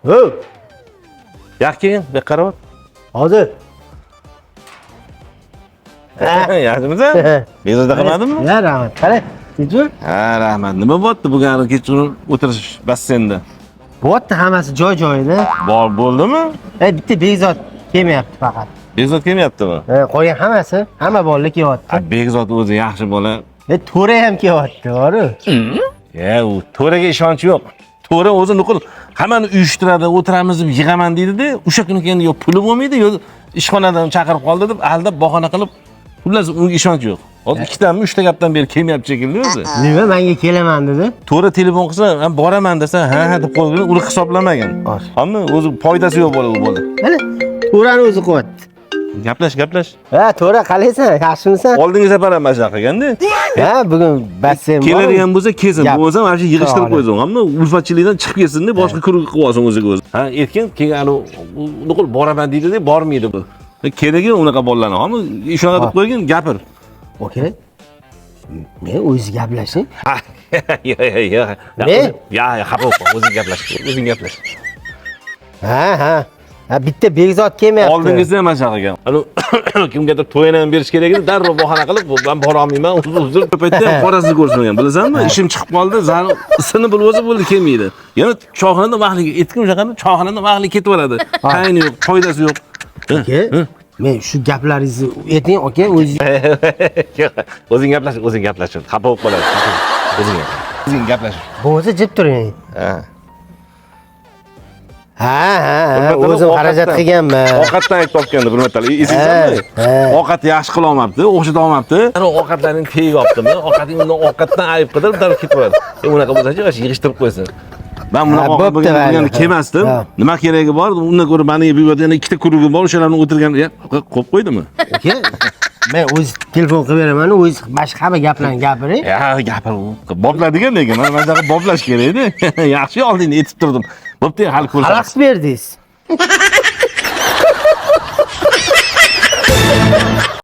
Ho, Yoq keyin, bu yoqqa qarab. Hozir. Yaxshimisan? Bezovta qilmadimmi? Ya, rahmat. Qara, tinchmi? Ha, rahmat. Nima bo'pti bugun kechqurun o'tirish bassenda? Bo'pti, hammasi joy-joyida. Bor bo'ldimi? Bitta Bekzod kelmayapti faqat. Bekzod kelmayaptimi? Qolgan hammasi, hamma bolalar kelyapti. Ha, Bekzod o'zi yaxshi bola. To'ra ham kelyapti, boru. Ya, u To'raga ishonch yo'q. To'ra o'zi nuqul hammani uyushtiradi, o'tiramiz deb yig'aman deydi-da, o'sha kuni keyin yo puli bo'lmaydi, yo ishxonadan chaqirib qoldi deb aldab bahona qilib, xullas unga ishonch yo'q. Hozir ikkitami, uchta gapdan beri kelmayapti shekilli o'zi. Nima menga kelaman dedi? To'ra telefon qilsa, "Men boraman" desa, "Ha, ha" deb qo'ygan, uni hisoblamagan. Hamma o'zi foydasi yo'q bola u bola. Mana To'rani o'zi qo'yapti. Gaplash, gaplash. Ha, To'ra qalaysan? Yaxshimisan? Oldingi safar ham mana shunaqa qilganda. Ha, bugun basseyn bor. Keladigan bo'lsa kelsin, Gap. bo'lsa mana shu yig'ishtirib To'g'ri. qo'ysin. Hamma ulfatchilikdan chiqib ketsin-da, boshqa kuruq qilib olsin o'ziga o'zi. Ha, erkin keyin ani nuqul boraman deydi-da, bormaydi bu. Keragi unaqa bolalarni, hamma shunaqa deb qo'ygin, gapir. Okey. Men o'zi gaplashing. Ha, yo'q, yo'q, yo'q. Ne? Ya, ya, xafa bo'lma, o'zing gaplash, o'zing gaplash. Ha, ha. Ha, bitta Bekzod kelmayapti. Oldingisida ham mana shunaqa qilgan. Ani kimgadir to'yini ham berish kerak edi, darrov bahona qilib, "Men bora olmayman, uzr." Ko'p paytda ham qorasini ko'rsatmagan, bilasanmi? Ishim chiqib qoldi, zari isini bilib olsa bo'ldi, kelmaydi. Yana choyxonada vaqtli, etkim o'shaqada choyxonada vaqtli ketib yuboradi. Tayini yo'q, foydasi yo'q. Aka, men shu gaplaringizni ayting, aka, o'zingiz O'zing gaplash, o'zing gaplash. Xafa bo'lib qoladi. O'zing gaplash. O'zing gaplash. bo'lmasa jim turing. Ha. Ha, ha, ha, o'zim xarajat qilganman. Ovqatdan aytib topgandi bir marta. Esingizmi? Ha, ha. Ovqat yaxshi qila olmabdi, o'xshata olmabdi. Ana ovqatlarning tagiga olibdimi? Ovqating undan ovqatdan ayib qidirib darrov ketib yuboradi. Unaqa bo'lsa-chi, o'sha yig'ishtirib qo'ysin. Men bunaqa Ha, ovqat bo'pti, bo'lganda mayli. kelmasdim. Ha. Nima keragi bor? Undan ko'ra meni bu yerda yana ikkita kurugim bor, o'shalarni o'tirgan qo'yib qo'ydimi? Aka, men o'zi telefon qilib beraman, o'zi boshqa hamma gaplarni gapiring. Ya, gapir. Bopladigan lekin mana shunaqa boplash kerak-da. Yaxshi oldin aytib turdim. Bo'pti, hali ko'rishamiz. Xalaqit berdingiz.